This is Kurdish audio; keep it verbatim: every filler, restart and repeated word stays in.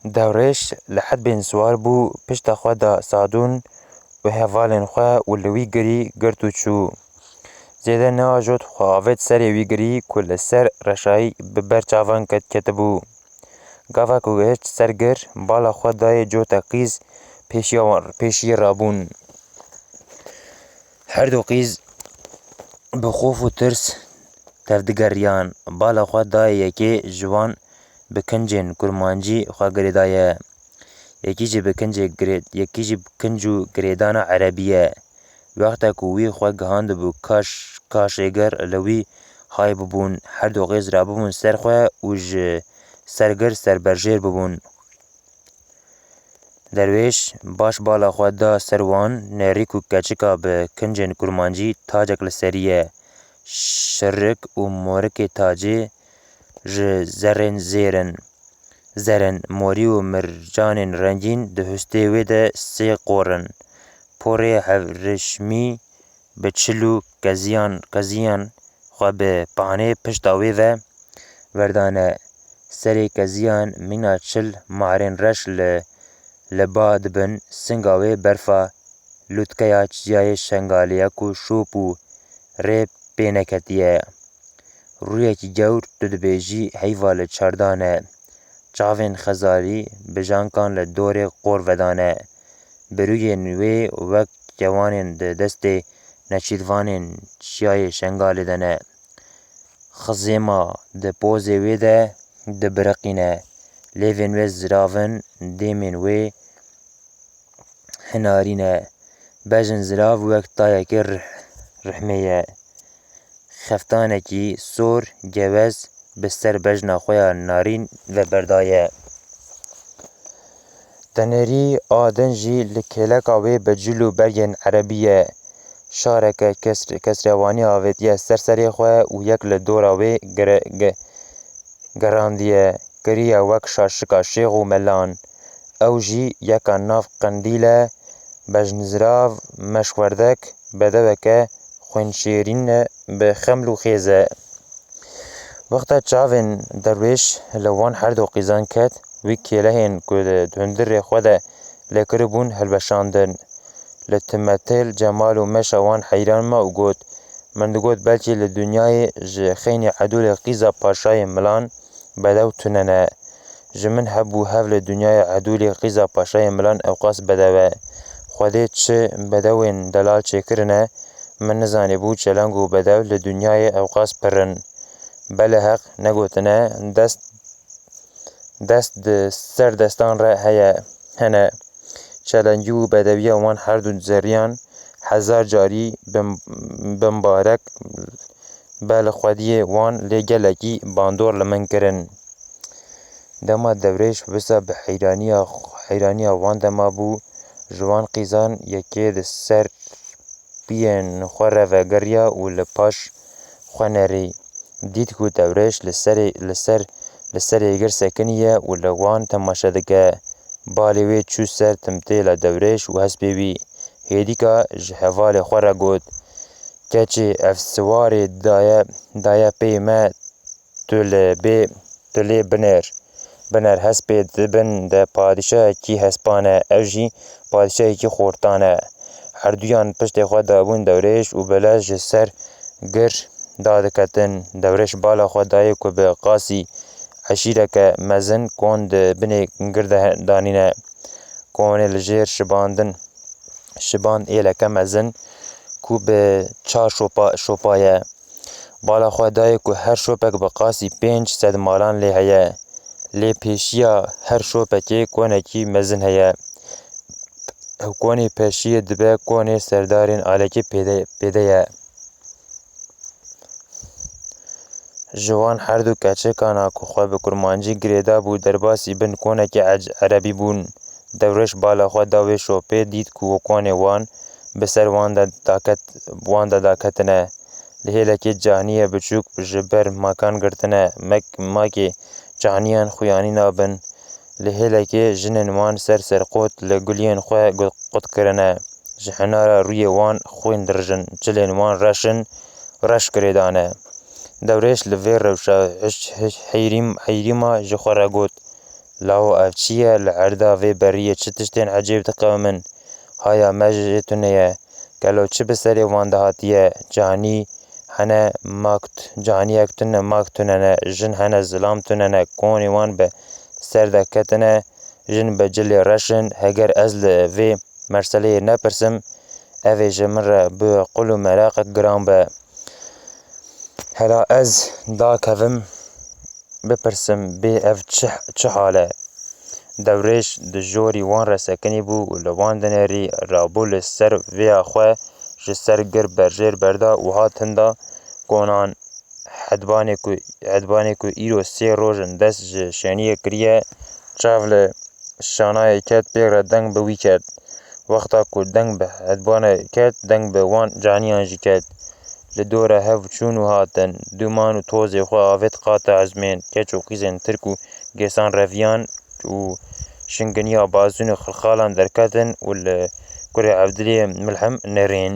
Dewrêş li hedbên siwar bû, pişta xwe da Sadûn û hevalên xwe û li wî girî girt û çû. Zêde neajot xwe avêt serê wî girî ku li ser reşayî bi ber çavan ket-, ketibû. Gava ku gihişt ser gir, bala xwe dayê cota qîz pêşiya wan, pêşiyê rabûn. Her du qîz bi xof û tirs tevdigeriyan. Bala xwe dayê yekê ji wan bi kincên kurmancî xwe girêdaye. Yekî jî bi kincê girê-, yekî jî bi kinc û girêdana erebî ye. Wexta ku wî xwe gihandibû kaş-, kaşê ger li wî hay bibûn, her du qîz rabibûn ser xwe û ji ser gir serberjêr bibûn. Derwêş baş bala xwe da ser wan, nerî ku keçika bi kincên kurmancî tacek li serî ye. Şirik û morikê tacê ji zerrên zêr in. Zer in, morî û mircanên rengîn di hustê wê de sê qor in. Porê hevrişmî bi çil û keziyan, keziyan xwe bi panê pişta wê ve werdane. Serê keziyan mîna çil marên reş li, li ba dibin, singa wê berfa lûtkeya çiyayê Şengalê ye ku şop û rê pê neketiye. Rûyekî gewr, tu dibêjî heyva li çardan e. Çavên xezalî bi jankan li dorê qor vedane. Bi rûyên wê wek kewanên di destê neçîrvanên çiyayê Şengalê de ne. Xizêma di pozê wê de dibiriqîne. Lêvên wê zirav in, dêmên wê hinarî ne. Bejn zirav wek tayekî rih-, rihmê ye. Xeftanekî sor, gewez bi ser bejna xwe ya narîn veberdaye. Tenêrî a din jî li kêleka wê bi cil û bergên erebî ye. Şareke kes-, kesrewanî avêtiye ser serê xwe û yek li dora wê gire-, ge-, gerandiye, kiriye wek şaşika şêx û melan. Ew jî yeka nav qendîl e, bejnzirav, meşwerdek, bedeweke xwênşêrîn e, bi xeml û xêz e. Wexta çavên derwêş li wan her du qîzan ket, wî kêlehên ku di hundirê xwe de lê kiribûn hilweşandin. Li timetêl cemal û meşa wan heyran ma û got, Min digot belkî li dinyayê ji xeynî Edûlê qîza paşayê milan bedew tune ne. Ji min hebû hev li dinyayê Edûlê qîza paşayê milan ewqas bedew e. Xwedê çi bedewên delal çêkirine, min nizanîbû çelang û bedew li dinyayê ewqas pir in. Beleheq negotine, dest, dest di ser destan re heye, hene. Çelengî û bedewiya wan her du zeriyan hezar carî bim-, bimbarek be, li xwediyê wan lê gelekî bandor li min kirin. Dema Dewrêş wisa bi heyraniya, heyraniya wan de mabû, ji wan qîzan yekê di ser piyên xwe re vegeriya û li paş xwe nerî. Dît ku Dewrêş li serê, li ser, li serê gir sekiniye û li wan temaşe dike. Balê wê çû ser timtêla Dewrêş û hespê wî. Hêdîka ji hevalê xwe re got, Keçê, ev siwarê daye, daye pê me, tu li bê, tu lê binêr. Biner hespê di bin de padîşahekî hespan e, ew jî padîşahekî xortan e. Herduyan piştê xwe dabûn Dewrêş û bi lez ji ser gir dadiketin. Dewrêş bala xwe dayê ku bi qasî eşîreke mezin kon di binê gir de danîne. Konê li jêr şibandin, şiband êleke mezin ku bi çar şopa, şopa ye. Bala xwe dayê ku her şopek bi qasî pênc sed malan lê heye. Lê pêşiya her şopekê konekî mezin heye. Ew konê pêşiyê dibe konê serdarên alekê pêde, pêde ye. Ji wan her du keçikana ku xwe bi kurmancî girêdabû derbasî bin konekî ec-, erebî bûn. Dewrêş bala xwe da wê şopê, dît ku konê wan bi ser wan de daket, wan de daketine. Li hêlekê caniye biçûk ji ber makan girtine. Mek-, makê caniyan xuyanî nabin. Li hêlekê jinên wan ser serqot li guliyên xwe gu-, qut kirine. Ji hinara rûyê wan xwîn dirijin, çilên wan reş in, reş girêdane. Dewrêş li vê rewşa hiş-, hiş-, heyrîm-, heyrîma ji xwe re got, Lawo ev çi ye? Li erda vê beriyê çi tiştên ecêb diqewimin? Haya me jê tune ye. Gelo çi bi serê wan de hatiye? Canî hene mak t-, caniyek tune mak tune ne, jin hene zilam tune ne, konê wan bi ser de ketine, jin bi cilê reş in. Heger ez li vê merseleyê nepirsim, ev ê ji min re bi qul û meraqek giran be. Hela ez dakevim, bipirsim, bê ev çi, çi hal e? Dewrêş di jorî wan re sekinî bû û li wan dinêrî rabû li ser vêya xwe ji ser gir berjêr berda û hat hinda konan. Hedbanê ku, hedbanê ku îro sê roj in dest ji şêniyê kiriye, çav li şanayê ket, pê re deng bi wî ket. Wexta ku deng bi hedbanê ket, deng bi wan caniyan jî ket. Li dora hev çûn û hatin, dûman û tozê xwe avêt qata ezmên, keç û qîzên tirk û gêsan reviyan û şinginiya bazûn û xilxalan derketin û li kurê Evdilê Milhem nirîn.